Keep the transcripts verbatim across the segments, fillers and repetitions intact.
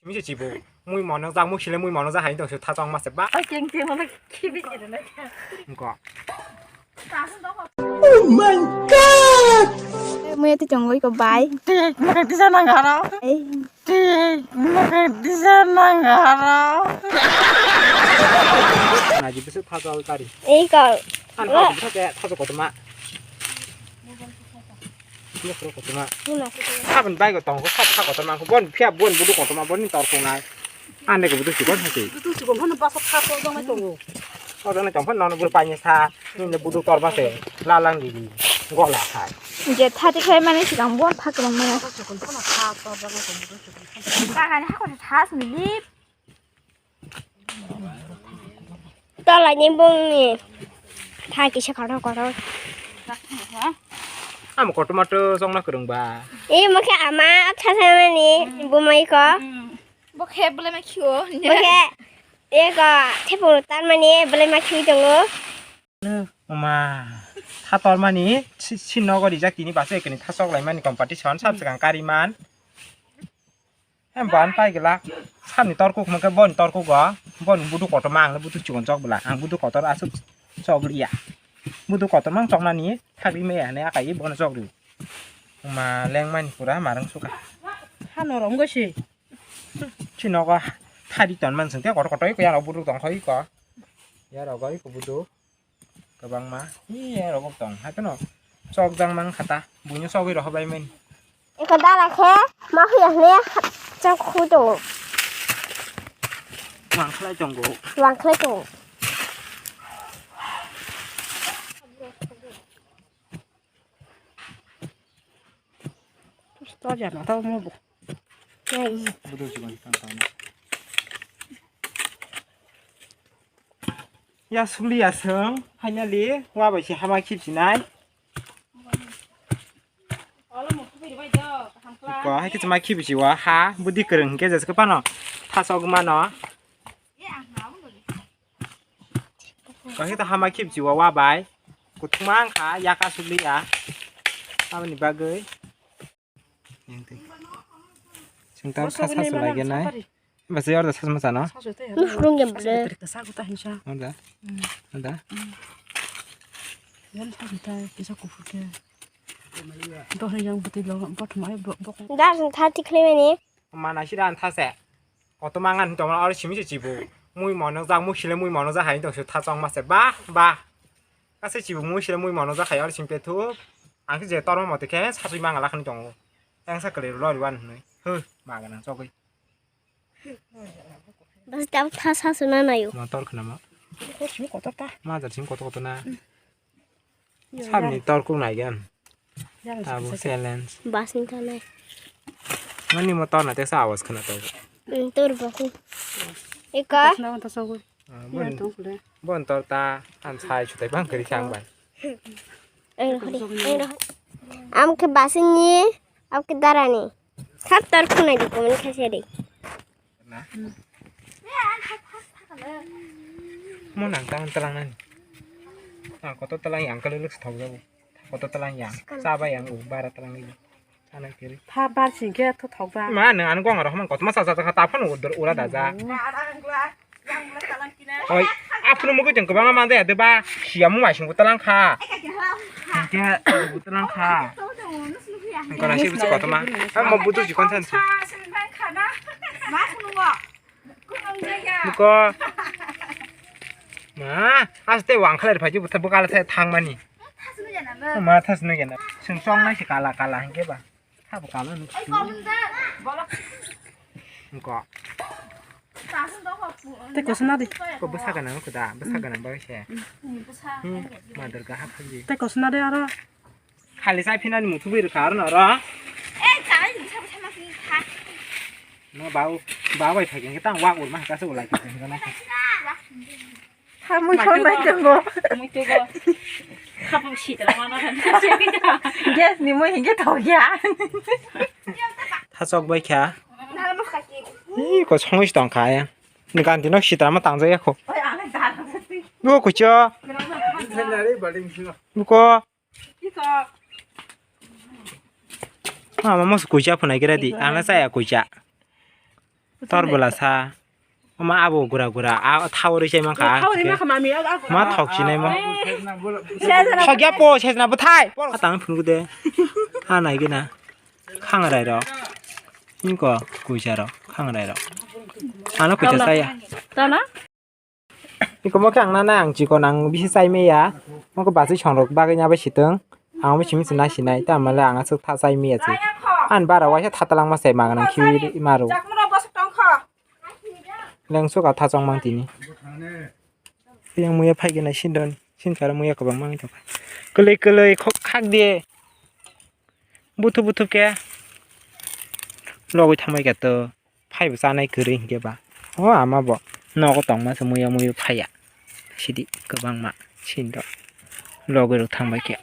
Mui se chibo. Mui mono jak, mui sile mui mono jak hai tong se tha chong ma se ba. Ai, keng keng mono khibi se na. Ko. Oh my God! Mui ati chongoi ko bai. Tik, mui disa nang haro. Eh. Tik, mui disa nang haro. Na ji bisu tha chol tari. Ei ko. An ha bisa ke tha chol kotoma. Iya, koro kotorma. Sabun bai go tongo, sab sa kotorma. Bon phiya, bon budu kotorma, bon ni tor kunai. Ande go budu sikon hati. Budu sikon hono basa tha so jong nai tongo. O jong nai tong phon nono buru panya sa. Ni budu tor base. Lalang di di. Gola khai. Je thati khai mane sikang bon phak rong mane. Basa sikon hono tha so jong nai tongo. Bagani hako tha sini lip. Tolani bongni tha kisa kotor kotor. Amo kotor mato chongna kwrwng ba. Imo khe ama thasa mani bumai ko. Bo khe belai ma khio. Bo khe eko thepung tar mani belai ma khiwi tongo. Oma tha tor mani si si nogo rijak tini basa ekani tha chok lai mani competition sab swkang kari man. Em ban pai gela. Samni torkuk hwnkhe boni torkuk go. Boni budu kotor ma ang budu chikon chok bwla. Ang budu kotor aswk chok liya. Budu kotor mang choknani thagwi maya hwnwi akai bono chok rw. Ma lengmani pura marang suka. Hano rom gosi. Chinogo thari ton man sengke kotor kotor ko yano budu tong khoi ko. Yaro goi ko budu. Kwbangma. Iya, rogok tong. Hai kheno. Chokjang mang khata. Buino chogwi rohobai mani. Eko dara khe ma huya hne chok khu tongo. Wang khlai tongo. Wang khlai tongo. Sto jana tau mo bo. Nai. Budu chikon tang tang. Ya suli ya sung, finally, wa bai se hama khip sinai. Ko hai khe ma khip si wa ha, budi kwrwng hwnkhe jes khe pano. Thasok mano. Ko hai khe hama khip si wa wa bai. Kuthuma wngkha, yaka suli ya. Aboni bagwi. Singtang sa sa sulai genai. Basa order sa masa no. Rung game ble. Order. Order. Yan sa sa kisa kufu ke. Dohni yang beti lo bot mai bok. Dar thati khle mani. Mana sida an thase. Koto mangan tong oro simi se chibu. Mui mono jak mui sile mui mono jak hai tong se tha chong ma se ba ba. Kase chibu mui sile mui mono jak hai oro simi pe thu. Ang je torma mote khe sasui manga lakhani tongo. Ang sa kale lo ri wan hnoi. Huh, maga nang chogoi. Bas tau tha sasuna nayo. Ma tor khna ma. Ko simi kotor ta. Ma jar simi kotor kotor na. Samni tor kuk nai gan. Tabo challenge. Bas ni tanai. Mani mo tor na te sa awas khna to. Tor ba ku. Eka. Na ta so go. Bon tor ta an sai chutai bang kri chang bai. Ang ke basini, ang ke darani. Sab tor khunai di komen khase de. Mo nang tang talang nani. Tang koto talang yang kalau luk thok jago. Koto talang yang. Saba yang u bara talang ni. Sana kiri. Tha bar singke to thok ba. Ma nang an gong aro man koto masa sa ta phano udur ura da ja. Oi, aphuru mugi jeng kwbangma mande ade ba, siya mu mai sing butalang kha. Hingke butalang kha. Hingke na sibu koto ma. Ang mo butu jikon san si. Buko. Ma, aste wang khaler phaji buta bukala thai thang mani. Ma thas no gena. Sing song nai si kala kala hingke ba. Sabo kala nuk su. Engko. Te koso na di. Ko bwsa gana nuk da, bwsa gana ba se. Hmm, madar ga ha khaji. Te koso na di aro. Khali sai phinani muthu bwrwi kha aro na ro. No bau, bau bai phai khe tang wak ur ma ka se ulai khe na. Hamui thok nai tongo. Mui tugo. Khapung si tala mana kan. Gas ni mui hingke thok ya. Thasok bai kha. Ih, ko songwi tong kha ya. Ni ganti no sitra ma tang jaya kho. Buko kucho. Buko. Mama mos kucha phunai kira di. Ana saya kucha. Tor bwla sa. Oma abo gura gura. A thaw rwi chai mankha. Thaw rwi mankha mami. Ma thok sinai mo. Thok ya po, sesna bwthai. Por tang phunuk de. Ha nai gina. Khangrai rok. Inko kuisa rok. Khangrai rok. Ano kuisa saya. Tana? Iko mo khe ang nana ang chikon ang bisi chai maya. Mokhe bachwi songrok bagwi nya bai sitwng. Ang bisi misi nai sinai ta male ang aswk tha chai maya se. An bara waisa tha talang ma sai magnang khiwi maru. Lengsuk a tha chong mang tini. Yang muya phai gina sindon. Sin kara muya kwbang mang tong. Kwlwi kwlwi khok khak de. Buthup buthup khe. Logwi thangbai kha to. Phaibo chanai kwrwi hinkhe ba. O ama bo nogo tongma se muya muya phaiya. Sidi kwbangma sini rok logwi rok thangbai khe.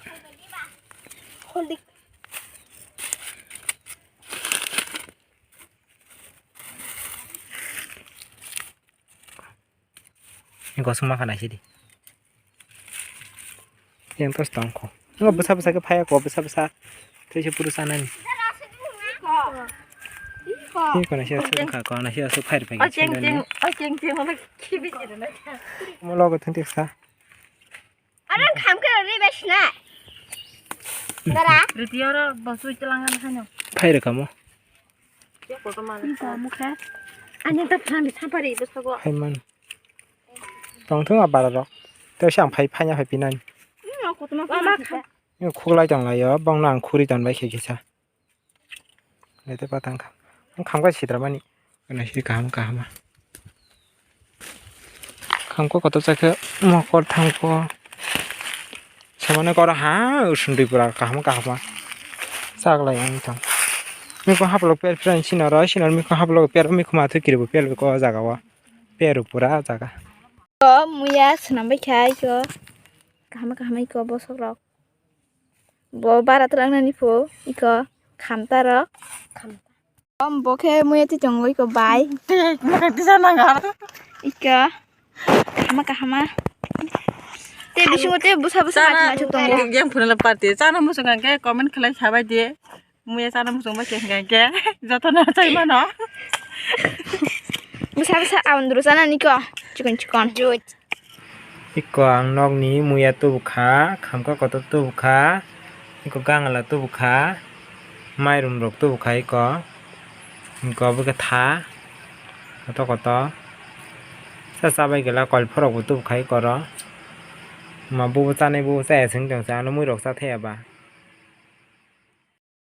Gosok ma khanai sidi. Yang tos tong kho. Ngo bwsa bwsa khe phaiya kho, bwsa bwsa. Tei se puru sanani. Ni kona se asuk kha, kona se asuk phai phai. O cheng cheng, o cheng cheng, o khibi chirna. Mo logo thung tiksa. Arang kham khe ri bai sna. Dara. Ritiyo ro bosu itelang kan hano. Phai rwkha mo. Ni ko mo khe. Ani ta phang di thapari bosogo. Phai man. Tongthung a bara rok. Tei se ang phai phanya phai pinani. Ni no kotoma phai. Ni khuklai tong laio, bongno ang khuri ton bai khe kisa. Lete patang kha. Ang khamkha sitra mani. Kana si kaham kahama. Khamkha kotor chakhe mokol thangkho. Samane kora ha usundui pura kaham kahama. Chaklai ang tong. Mikho haplok per per sinoro, sinor mikho haplok per mikho mathu kiribo per ko jaga o. Peru pura jaga. O muya swnam bai kha iko. Kaham kaham iko bosok rok. Bo bara twlang nani pho iko khamta rok. Om bo khe muya ti tongo iko bai. Tisa nang ar. Iko kaham kaham. Te bisingo te busa busa mati mati tongo. Game phone la party. Chana muchung khe comment khlai sabai di. Muya chana muchung ba khe hingkha khe jotono chai mano. Bwsa bwsa aundru chana niko chikon chikon. Iko ang nokni muya tubukha, khamkha kotor tubukha, iko gangala tubukha, mairum rok tubukha iko. Iko bwkhe tha kotor kotor. Sa chabai gela kol phorok bo tubukha iko ro. Ma bubo chanai bubo chaya sing tong sa ano mui rok cha thaya ba.